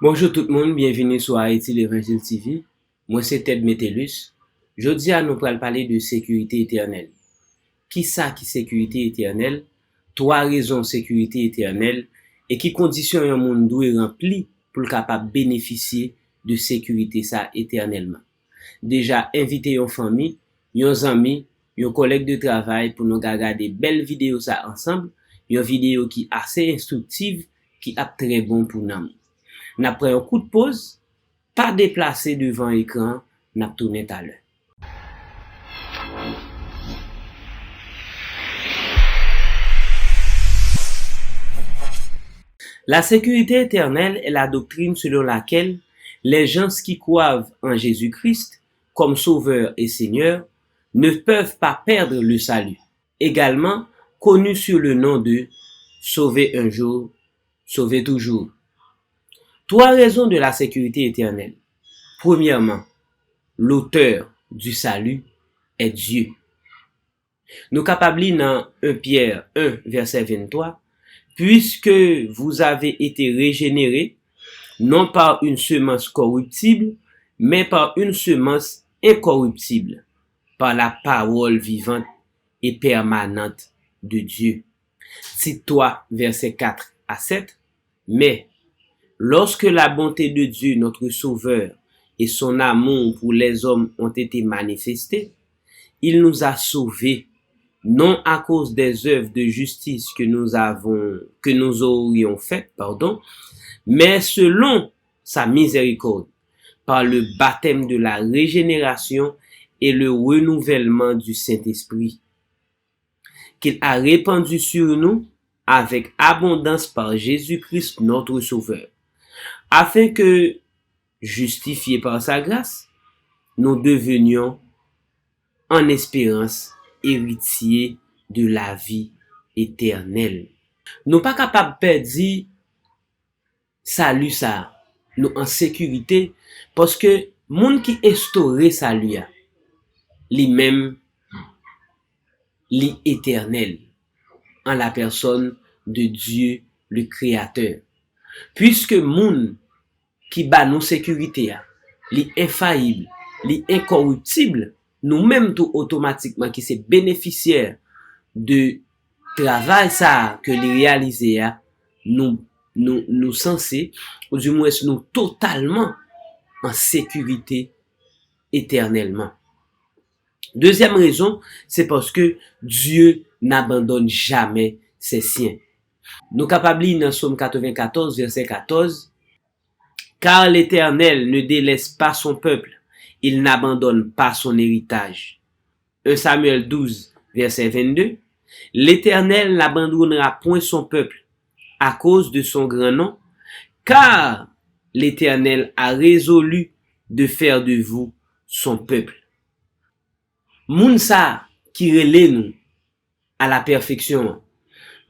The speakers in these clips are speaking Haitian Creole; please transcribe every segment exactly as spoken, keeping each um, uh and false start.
Bonjou tout moun, byenvini sou Haïti L'Évangile T V. Mwen se Ted Metellus. Jodi a nou pral pale de sekirite etènèl. Kisa ki sekirite etènèl? Twa rezon sekirite etènèl e ki kondisyon yon moun dwe ranpli pou l kapab benefisye de sekirite sa etènèlman. Deja envite yon fanmi, yon zanmi, yon kòlèg de travay pou nou ka gade bèl videyo sa ansanm, yon videyo ki ase enstriktiv, ki ap trè bon pou nanm. N ap pran yon kout poz, pa deplase devan ekran, n ap tounen talè. La sécurité éternelle est la doctrine selon laquelle les gens qui croient en Jésus-Christ comme Sauveur et Seigneur ne peuvent pas perdre le salut, également connu sous le nom de sauvé un jour, sauvé toujours. Trois raisons de la sécurité éternelle. Premièrement, l'auteur du salut est Dieu. Nou kapab li nan un Pyè un, vèsè venntwa, puisque vous avez été régénérés, non par une semence corruptible, mais par une semence incorruptible, par la parole vivante et permanente de Dieu. Tit twa, vèsè kat a sèt. Mais, lorsque la bonté de Dieu, notre Sauveur, et son amour pour les hommes ont été manifestés, il nous a sauvés, non à cause des œuvres de justice que nous avons, que nous aurions faites, pardon, mais selon sa miséricorde, par le baptême de la régénération et le renouvellement du Saint-Esprit, qu'il a répandu sur nous avec abondance par Jésus-Christ notre Sauveur, afin que, justifiés par sa grâce, nous devenions en espérance héritiers de la vie éternelle. Nou pa kapab pèdi sali sa a, nou an sekirite, paske moun ki enstore sali a, li menm, li etènèl, en la personne de Dieu le Créateur. Puiske moun ki ba nou sekirite a, li enfayib, li enkòriptib, nou menm tou otomatikman ki se benefisyè de travay sa a ke li reyalize a, nou, nou, nou sanse, oudimwens nou totalman an sekirite etènèlman. Dezyèm rezon, se paske Dieu n'abandonne jamais ses siens. Nou kapab li nan Sòm katrevenkatòz, vèsè katòz, Car l'Éternel ne délaisse pas son peuple, il n'abandonne pas son héritage. Un Samuel douze, verset vingt-deux, L'Éternel n'abandonnera point son peuple à cause de son grand nom, car l'Éternel a résolu de faire de vous son peuple. Moun sa ki rele nou a la pèfeksyon an,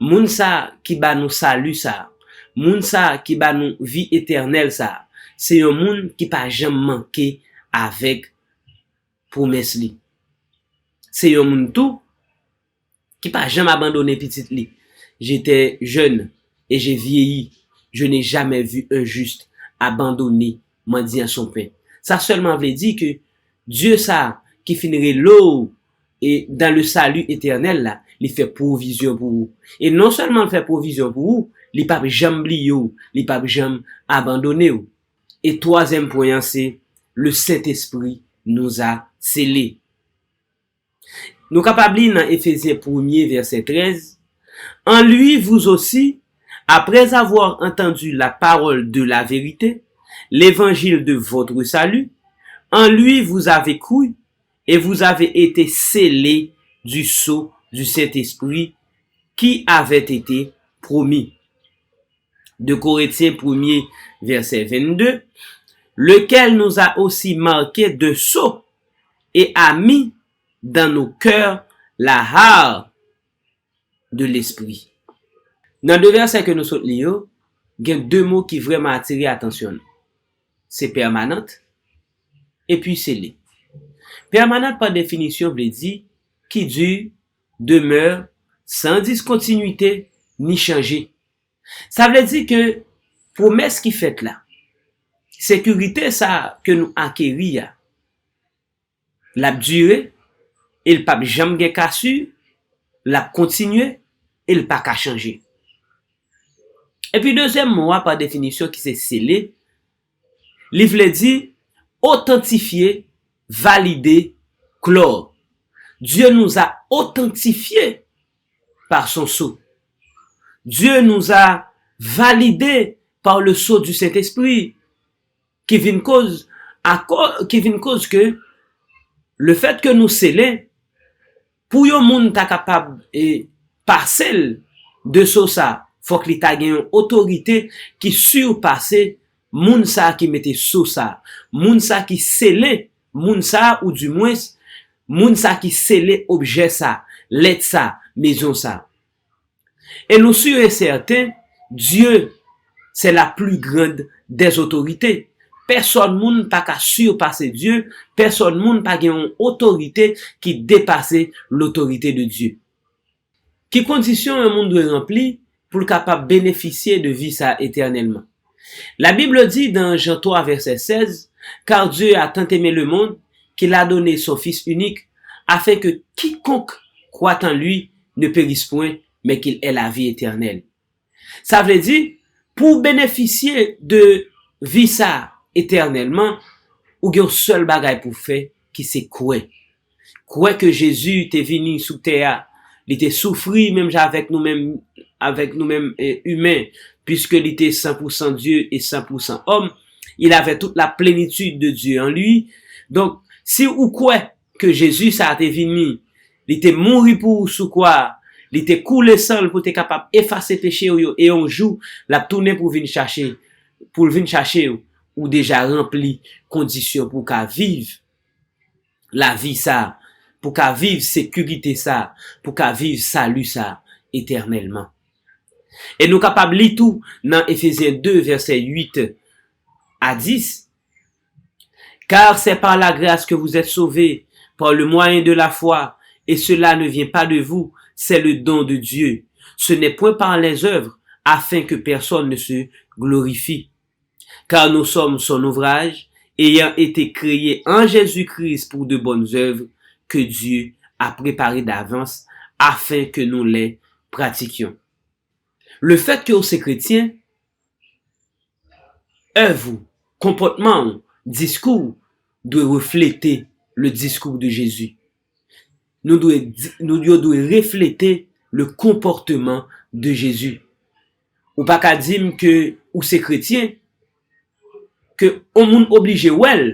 moun sa ki ba nou sali sa, moun sa ki ba nou vi etènèl sa, se yon moun ki pa janm manke avèk pwomès li. Se yon moun tou ki pa janm abandone pitit li. J'étais jeune et j'ai vieilli, je n'ai jamais vu un juste abandonné mendiant son pain. Sa sèlman vle di ke Dye sa ki fin rele w e dans le salut éternel la, li fè pwovizyon pou ou. E non sèlman l fè pwovizyon pou ou, li p ap janm bliye w, li p ap janm abandone w. E twazyèm pwen an se, le Saint-Esprit nous a scellés. Nou kapab li nan Efezyen premye, vèsè trèz, En lui, vous aussi, après avoir entendu la parole de la vérité, l'évangile de votre salut, en lui, vous avez cru, et vous avez été scellés du sceau du Saint-Esprit qui avait été promis. Deux Corinthiens premier, verset vingt-deux, lequel nous a aussi marqués d'un sceau et a mis dans nos cœurs la harpe de l'esprit. Nan de vèsè ke nou sot li yo, gen de mo ki vrèman atire atansyon nou. Se permanente epi scellé. Permanente, pa definisyon, vle di qui dure, demeure, sans discontinuité ni chanje. Sa vle di ke pwomès ki fèt la, sekirite sa ke nou akeri a, l ap dire, e l p ap janm gen kasir, l ap kontinye, e l pa ka chanje. Epi dezyèm mo a, pa definisyon, ki se sele, li vle di otantifye, valide, klò. Dieu nous a authentifiés par son sceau. Dieu nous a validés par le sceau du Saint-Esprit, ki vin koz, akò, ki vin koz ke le fèt ke nou sele, pou yon moun ta kapab e pase l de sceau sa, fòk li ta gen yon otorite ki sipase moun sa ki mete sceau sa, moun sa ki sele, moun sa, ou dimwens, moun sa ki sele objè sa, lèt sa, mezon sa. E nou si e sèten, Dieu, c'est la plus grande des autorités. Pèsòn moun pa ka sipase Dieu, pèsòn moun pa gen yon otorite ki depase lotorite de Dieu. Ki kondisyon yon moun dwe ranpli pou l kapab benefisye de vi sa etènèlman? La Bible dit dans Jean trois, verset seize, car Dieu a tant aimé le monde qu'il a donné son Fils unique, afin que quiconque croit en lui ne périsse point, mais qu'il ait la vie éternelle. Sa vle di, pou w benefisye de vi sa etènèlman, ou gen yon sèl bagay pou w fè, ki se kwè. Kwè ke Jezi te vini sou tè a, li te soufri menm jan avèk nou menm, avèk nou menm, eh, imen, puisque li te cent pour cent Dieu et cent pour cent homme, il avait toute la plénitude de Dieu en lui. Donk, si ou kwè ke Jezi sa a te vini, li te mouri pou ou sou kwa a, li te koule san l pou te kapab efase peche w yo, e yon jou, l ap tounen pou vin chache, pou l vin chache w, ou deja ranpli kondisyon pou w ka viv lavi sa, pou w ka viv sekirite sa, pou w ka viv sali sa etènèlman. E nou kapab li tou nan Efezyen de, vèsè uit a dis, Car c'est par la grâce que vous êtes sauvés, par le moyen de la foi, et cela ne vient pas de vous, c'est le don de Dieu. Ce n'est point par les œuvres, afin que personne ne se glorifie. Car nous sommes son ouvrage, ayant été créés en Jésus-Christ pour de bonnes œuvres que Dieu a préparées d'avance afin que nous les pratiquions. Le fait que w se kretyen, èv ou, konpòtman w, diskou w dwe reflete le diskou de Jezi. Nou dwe di, nou, yo dwe reflete le comportement de Jésus. Ou pa ka di m ke ou se kretyen, ke yon moun oblije wè l,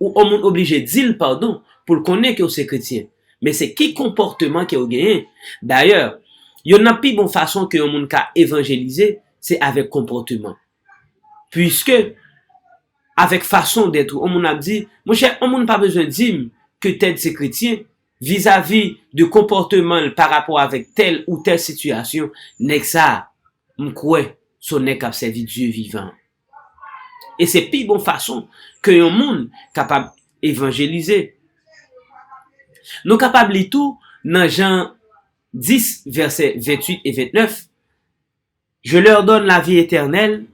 ou yon moun oblije di l padon, pou l konnen ke w se kretyen. Men se ki konpòteman ke w genyen. Dayè, yonn nan pi bon fason ke yon moun ka evanjelize, se avèk konpòteman. Puiske, avèk fason dèt ou, yon moun ap di, monchè, yon moun pa bezwen di m ke tèl se kretyen, vizavi de konpòteman l pa rapò avèk tèl ou tèl sitiyasyon, nèg sa a, m kwè, se yon nèg k ap sèvi Dye vivan. E se pi bon fason ke yon moun kapab evanjelize. Nou kapab li tou nan Jan dis, vèsè venntuit e ventnèf, Je leur donne la vie éternelle,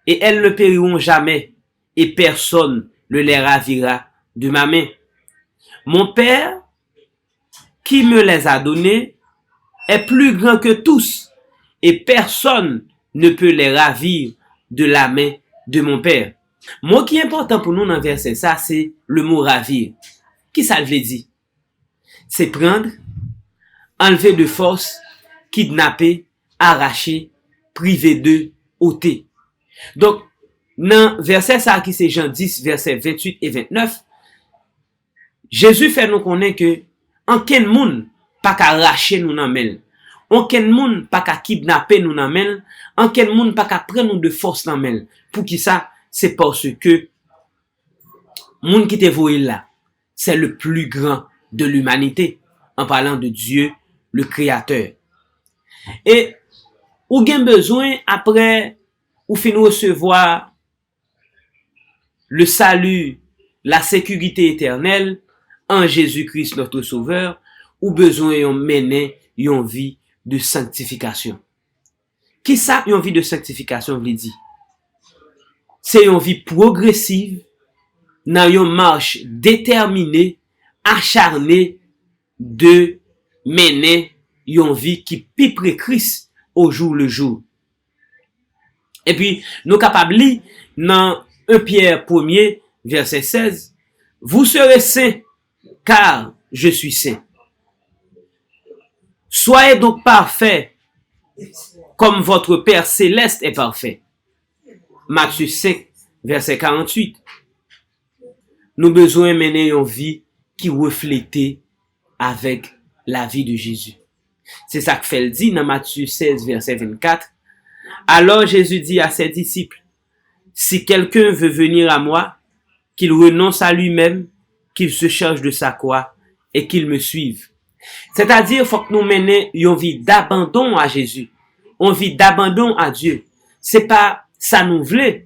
et elles ne périront jamais, et personne ne les ravira de ma main. Mon Père, qui me les a donnés, est plus grand que tous, et personne ne peut les ravir de la main de mon Père. Mo ki enpòtan pou nou nan vèsè sa, se le mo ravir. Kisa l vle di? Se prendre, enlever de force, kidnapper, arracher, priver de, ôter. Donk, nan vèsè sa a ki se Jan dis, vèsè venntuit e ventnèf, Jezi fè nou konnen ke ankenn moun pa ka rache nou nan men l. Ankenn moun pa ka kidnape nou nan men l. Ankenn moun pa ka pran nou de fòs nan men l. Poukisa? Se paske moun ki te voye l la, c'est le plus grand de l'humanité, en parlant de Dieu, le Créateur. E ou gen bezwen, apre ou fin resevwa le salut, la sécurité éternelle en Jésus-Christ notre Sauveur, ou bezwen yon mennen yon vi de sanktifikasyon. Kisa yon vi de sanktifikasyon vle di? Se yon vi pwogresiv nan yon mach detèmine, acharne de mennen yon vi ki pi pre Kris au jour le jour. Epi, nou kapab li nan en Pyè premye, vèsè sèz, Vous serez saints, car je suis saint. Soyez donc parfaits, comme votre Père céleste est parfait. Matthieu cinq, verset quarante-huit. Nou bezwen mennen yon vi ki reflete avèk lavi de Jezi. Se sa k fè l di nan Matye sèz, vèsè vennkat, Alors Jésus dit à ses disciples, Si quelqu'un veut venir à moi, qu'il renonce à lui-même, qu'il se charge de sa croix et qu'il me suive. Sètadi, fòk nou mennen yon vi dabandon a Jezi, yon vi dabandon a Dye. Se pa sa nou vle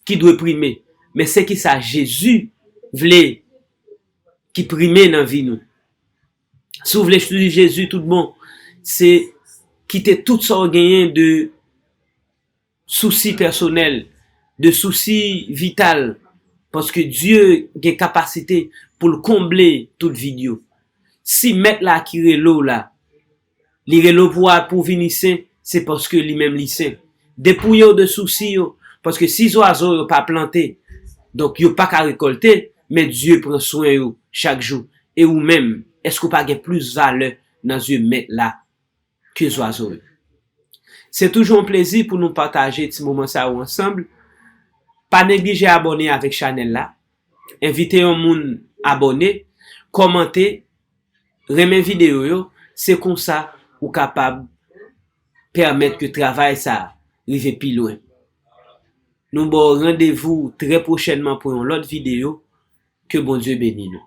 ki dwe prime, men se ki sa Jezi vle ki prime nan vi nou. Si w vle suiv Jezi tout bon, se kite tout sa w genyen de sousi pèsonèl, de sousi vital, paske Dye gen kapasite pou l konble tout vid yo. Si Mèt la ki rele w la, li rele w pou w al pou w vini sen, se paske li menm li sen. Depouye w de sousi yo, paske si zwazo yo pa plante, donk yo pa ka rekòlte, men Dye pran swen yo chak jou. E ou menm, èske w pa gen plis valè nan zye Mèt la ke zwazo yo? Se toujou yon plezi pou nou pataje ti moman sa yo ansanm. Pa neglije abòne avèk chanèl la. Envite yon moun abòne, kòmante, renmen videyo yo. Se konsa ou kapab pèmèt ke travay sa a rive pi lwen. Nou ba w randevou trè pwochènman pou yon lòt videyo. Ke Bondye beni nou.